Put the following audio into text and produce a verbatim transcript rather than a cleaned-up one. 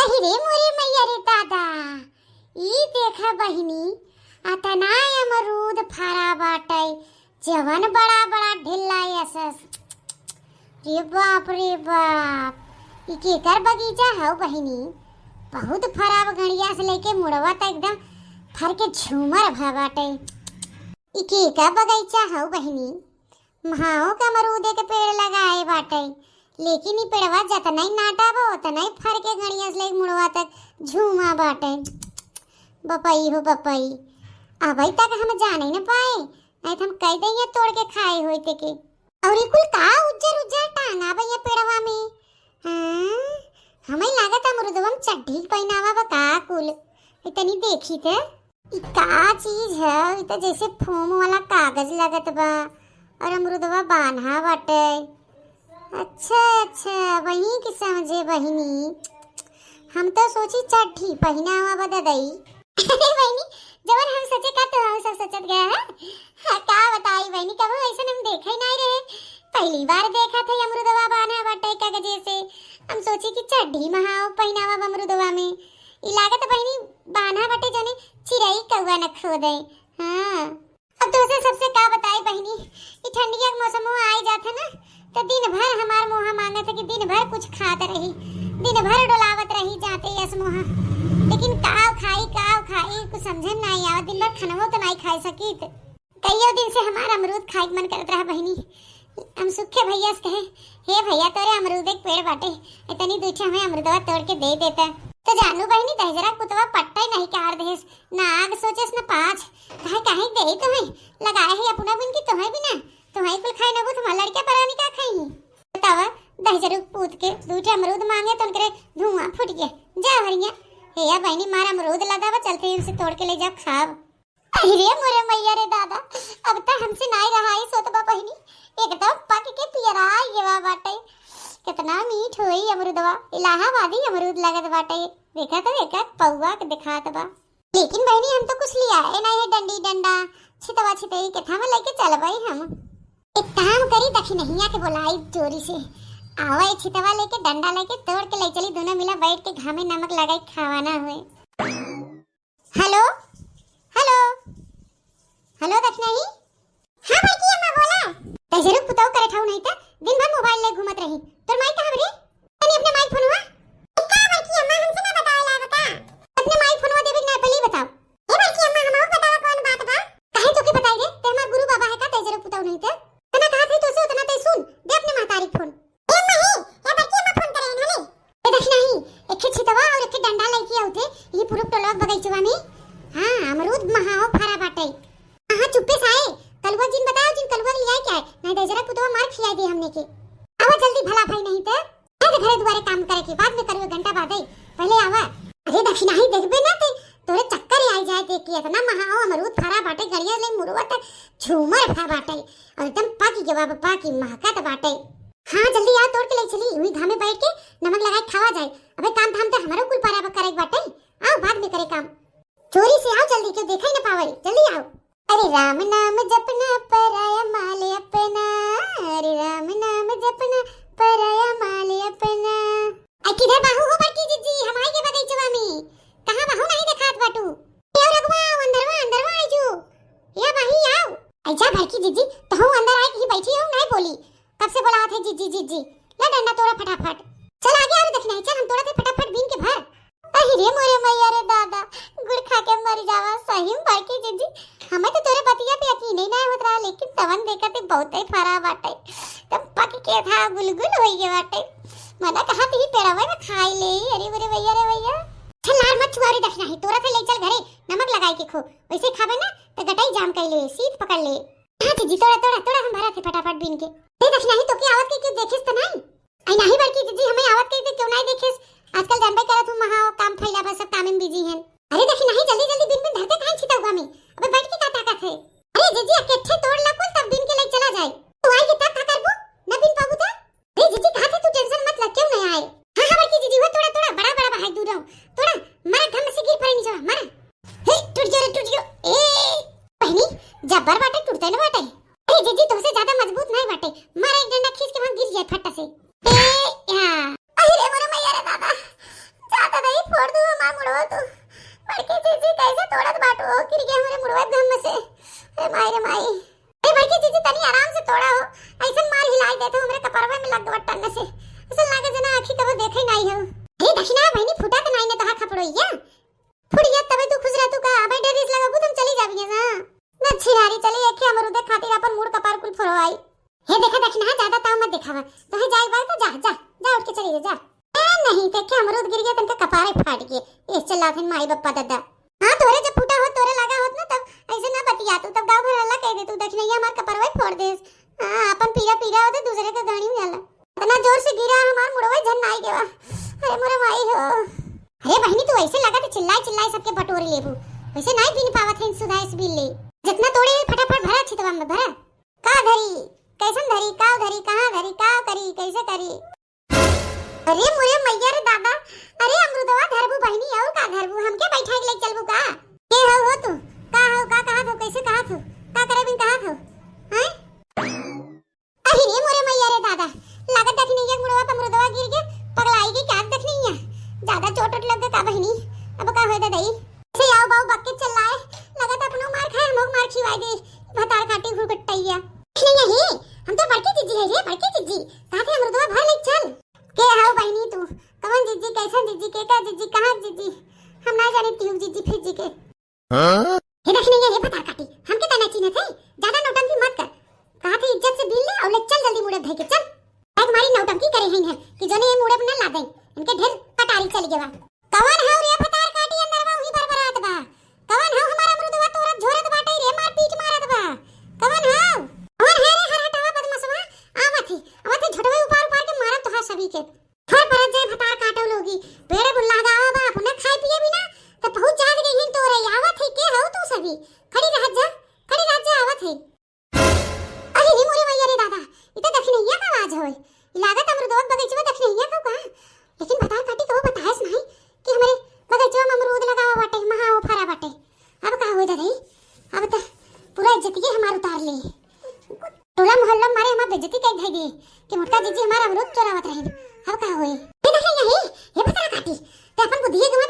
अहि रे मोरे मैया रे दादा, ई देखा बहिनी, अतना अमरूद फरा बाटै, जवन बड़ा बड़ा ढिल्ला असस। रे बाप रे बाप, ई केकर बगीचा हौ बहिनी? बहुत फरा बा, गड़िया से लेके मुड़वा तक एकदम फर के झूमर भा बाटै। ई केकर बगीचा हौ बहिनी? महाओ के अमरूदे के पेड़ लगाए बाटै, लेकिन ई पेड़वा जतनै नाटा बा, ओतनै फर के गड़िया से लेके मुड़वा तक झूमा बाटै। बपई हो बपई, अबई तक हम जानै न पाए, नहीं तो हम कह दइया तोड़ के खाए होइत के। और ई कुल का उज्जर उज्जर टांगा बा ये पेड़वा में? हाँ, हमें लागत अमरूदवा में चड्ढी पहिनावा बा का कुल। ए तनी देखी त, ई का चीज है? ई त जैसे फोम वाला कागज लगत बा और अमरूदवा बान्हा बाटै। अच्छा अच्छा, वही के समझे बहिनी, हम तो सोची चड्ढी पहिनावा बा ददई। अरे बहिनी, जवन हम सोचे का तो हम सब सोचत गया है। हाँ, का बताई बहिनी, कबो ऐसन हम देखे ही नहीं रहे, पहली बार देखा थे अमरूदवा बान्हा बाटै कागजे से। हम सोची कि चड्ढी महाओ पहिनावा बा अमरूदवा में। ई लागत बहिनी बान्हा बाटै जने चिरई कौआ न खोदे। हाँ, अब तोसे सबसे का बताई बहिनी, ई ठंडिया के मौसम आई जात है ना, तो दिन भर हमार मुँह मांगत है कि दिन भर कुछ खात रही, दिन भर डोलावत रही जाते यस मुँह। लेकिन का खाई, का खाई, कुछ समझे में नहीं आवत, दिन भर खनवो तो नहीं खाई सकीत। कईयो दिन से हमार अमरूद खाए के मन करत रहा बहिनी। हम सुखे भैया से कहे, "हे भैया, तोरे अमरूद एक पेड़ बाटे, ए तनी दू ठे हमें अमरूदवा तोड़ के दे देता।" तो जानू बहिनी, दहिजरा पुतवा पट्टा ही नहीं काट देस, ना आग सोचस न पाछ। कहे, "काहे देई तोहे? लगाए है अपना बिन की तोहे बिना? तोहे कुल खाए नबू, तुम्हार लड़के परानी का खाई?" बतावा, दहिजरू पूत के दू ठे अमरूद मांगे तो उनकरे धुआं फूट गया। जा हरिया, हे या बहिनी, मार अमरूद लदा बा, चलते ही उनसे तोड़ के ले जा खाब। अरे मोरे मैया रे दादा, अब त हमसे नाई रहाई सोत बा बहिनी, एकदम पक के पियराई गवा बाटे। कितना मीठ होई अमरूदवा, इलाहाबादी अमरूद लगत बाटे। देखा तो एक एक पौवा के दिखात बा। लेकिन बहिनी, हम तो कुछ लिया ए नहीं है, डंडी डंडा, छितवा छितई के थामा लेके चलबई हम। एक काम करी, दखिनहिया के बोलाई जोरी से, आवा ए छितवा लेके, डंडा लेके, तोड़ के ले चली, दोनों मिला बैठ के घामे नमक लगाई खावाना हुए। हेलो, हेलो, हेलो दखिनही। हाँ बड़की अम्मा बोला। तैसे रुक पुताऊ करे ठाऊ नहीं त दिन भर मोबाइल ले घूमत रही। तोर माई कहाँ रे? तनी अपने माई फोनवा। ए का बड़की अम्मा, हमसे ना बतावे ला बता। अपने माई फोनवा देवे के ना, पहले ही बताओ। ए बड़की अम्मा, हमहू बतावा कौन बात बा? काहे तोके बताई रे? ते हमार गुरु बाबा है का? तैसे रुक पुताऊ नहीं त। तना कहा थे तोसे उतना ते सुन। दे अपने महतारी फोन। ए अम्मा हे, ए बड़की अम्मा फोन करे हैं, हले। ए दखिनही, एक छितवा और एक डंडा लेके आउते, ये पूरब टोलवा के बगीचवा में। हाँ, अमरूद महाओ फरा बाटे। हाँ, चुप्पे से आए, कलुआ जिन बताओ, जिन कलुआ के लियाए क्या है? नहीं दहिजरा पुतवा मार खियाई दे हमने के। आवा जल्दी भला भाई, नहीं ते। ए दे घरे दुआरे काम करे के, बाद में करियो, घंटा बाद आई, पहले आवा। अरे दखिनही, देखबे ना ते, तोरे चक्कर आई जाए देख के, इतना महाओ अमरूद फरा बाटे, गड़िया ले मुड़वा तक झूमर फा बाटे, और एकदम पाकी के बाबा पाकी महकत बाटे। हाँ, जल्दी आओ, तोड़ के ले चली, वही घामे बैठ के नमक लगाए खावा जाए। अबे काम धाम तो हमारो कुल पारा करे के बाटे, आओ बाद में करे काम। चोरी से आओ जल्दी, क्यों देखा ही ना पावे, जल्दी आओ। अरे राम नाम जपना पराया माल अपना, अरे राम नाम जपना पराया माल अपना। आ किधर बाहू हो बड़की जिज्जी, हमाई के बगीचवा में? कहाँ बाहू नहीं देखात बाटू? ए रघुआ, अंदरवा, अंदरवा आई जो। या बाही आओ। ऐ जा बड़की जिज्जी, तहू अंदर आए कहीं बैठी हो, नहीं बोली। कब से बोला थे जिज्जी, जिज्जी। ला डंडा तोड़ा फटाफट। चल आगे आ रे दखिनही, चल हम तोड़ा थे फटाफट बीन के भर। अहि रे मोरे मैया रे दादा, गुड़ खा के मर जावा सही में बड़की जिज्जी। हमें तो तोरे बतिया पे यकीन ही नहीं होत रहा, लेकिन तवन देखा थे बहुत ही फरा बाटे। तब पक के था गुलगुल होई गए बाटे। मना कहा थे ही पेड़वे में खाई ले, अरे मोरे मैया रे मैया। चल लार मत छुआ रे दखिनही, तोड़ा थे ले चल घरे, नमक लगाई के खो। वैसे खाबे ना तो गटाई जाम कर ले, शीत पकड़ ले। हाँ जिज्जी, तोड़ा, तोड़ा, तोड़ा, हम भरा थे फटाफट बीन के। ए दखिनही, तोके आवत के क्यों देखेस त नहीं? आई नहीं बड़की जिज्जी, हमें आवत के क्यों नहीं देखेस? आजकल जानबे करत हूँ, महा काम फैला बा, सब काम में बिजी हैं। अरे दखिनही, जल्दी जल्दी बीन बीन धरते काहे छितौगा में? अबे बैठ के का ताकत है? अरे जिज्जी, अकेठे तोड़ ला कुल, तब बीन के ले चला जाए। तू आई के तब का करबू? न बीन पाबू त? ए जिज्जी, कहा थे तू टेंशन मत ले, क्यों नहीं आए? हाँ, हाँ, बड़की जिज्जी, वो तोड़ा, तोड़ा, बड़ा, बड़ा बा है दूर, तोड़ा, मारा घम से गिर पड़े नीचे, मारा। हे, टूट गयो रे, टूट गयो। ए, बहिनी, जब्बर बाटे, टूटते न बाटे। अरे जिज्जी, तोसे ज्यादा मजबूत नहीं बाटे, मारा एक डंडा खींच के वहाँ गिर जाए फट्टा से। गिर गया हमरे मुड़वा घम में से। अरे माई रे माई। अरे बड़की जीजी, तनी आराम से तोड़ा हो, ऐसन मार हिलाई देत हो, हमरे कपरवे में लग गवा टन्न से। ऐसन लागे जना आँखी कबो देखे नाई हो। अरे दखिना बहिनी, फूटा त नाई ने तोहार खपड़ोइया। फुड़िया तबे तू खुश रहतू का? अबे ढेर रिस लगाबू, तुम चली जाबी ना। ना छिनारी चली, एक ही अमरूदे खातिर अपन मूड़ कपार कुल फोरवाई। हे देखा दखिना, ज्यादा ताव मत देखावा। तोहे जाए बार तो जा, जा, जा उठ के चली जा, जा। ए नहीं, देखे अमरूद गिर गया, तनका कपारे फाट गए। ए चला फिर माई बप्पा दादा। हाँ, तोरे जब फूटा होत, तोरे लगा होत ना, तब ऐसे ना बतिया तू, तब गाँव भर हल्ला कह दे तू, दखिनैया हमार कपरवा ही फोड़ देस। हाँ, अपन पीरा पीरा होते, दूसरे के गाड़ी में जाला। इतना जोर से गिरा, हमार मुड़वा झन नाई गवा। अरे मोरे माई हो। अरे बहिनी, तू ऐसे लगा तो चिल्लाई चिल्लाई सबके बटोरी लेबू। वैसे नाई बीन पावत है सुधा इस बिल्ली। जितना तोड़े है फटाफट भरा छितवा में भरा। का धरी? कैसन धरी? का धरी? कहाँ धरी? का करी? कैसे करी? अरे मोरे मैया रे दादा, अरे अमरुदवा धरबू बहिनी, और का धरबू? हमके बैठा के ले चलबू का? के हो, हो तू? का हो, का कहत हो, कैसे कहत हो, का करे बिन कहत हो? हैं? अरे रे मोरे मैया रे दादा, लागत दखिनैया के मुड़वा पे अमरुदवा गिर गया, पगलाई गई क्या दखिनैया? ज्यादा चोट उट लग गया का बहिनी? अब का होए दादाई? से आओ बाऊ बक्के चिल्लाए, लगत अपनो मार खाए, हमो मार खिवाए दे, भतार काटी घुरगट्टैया। नहीं, नहीं, हम तो बड़की जीजी है रे, बड़की जीजी। साथे अमरुदवा भर ले चल। के हाउ बहिनी तू? कवन जीजी, कैसन जीजी, के का जीजी, कहाँ जीजी? हम ना जाने तियुक जीजी फिर जी के। हाँ? हे दखिनैया, हे भतार काटी, हमके तना चिन्हत है, ज्यादा नौटंकी मत कर। कहा थे इज्जत से बिल ले और ले चल जल्दी मुड़े धई के चल। आज हमारी नौटंकी करे हैं, हैं कि जोने ये मुड़े में ना ला दें, इनके ढेर कटारी चली गवा। कवन हौ रे भतार काटी अंदर में उही बरबरात बा? कवन हौ हमार अमरुदवा तोरत झोरत बाटे रे, मारपीट मारत बा? कवन हौ? कवन है रे हरहटावा बदमाशवा? आवत है, आवत है, झोटवे उपार उपार के मारत तोहार सभी के। फर परत जाए भतार काटो लोगी, पेड़ बुल्ला गावा बा, अपने खाए पिए बिना, त पहुँच जात गई हिन तोरे, आवत है, के हौ तू सभी? खड़ी रहत जा, खड़ी रहत जा, आवत है। अरे रे मोरे मैया रे दादा, ई त दखिनैया का आवाज होय। ई लागत अमरुदवा बगीचवा दखिनैया का का? लेकिन भतार काटी कबो बतायस नाही कि हमरे बगीचवा में अमरूद लगावा बाटे, महा वो फरा बाटे। अब का होय दादा ई? अब त पूरा इज्जतिये हमार उतार ले। टोला मोहल्ला मारे हमार बेइज्जती कई धई दे कि मोटका जीजी हमार अमरूद चोरावत रहे। अब का होय? हे दखिनैया हे, हे भतार काटी, ते अपन बुद्धिये गवा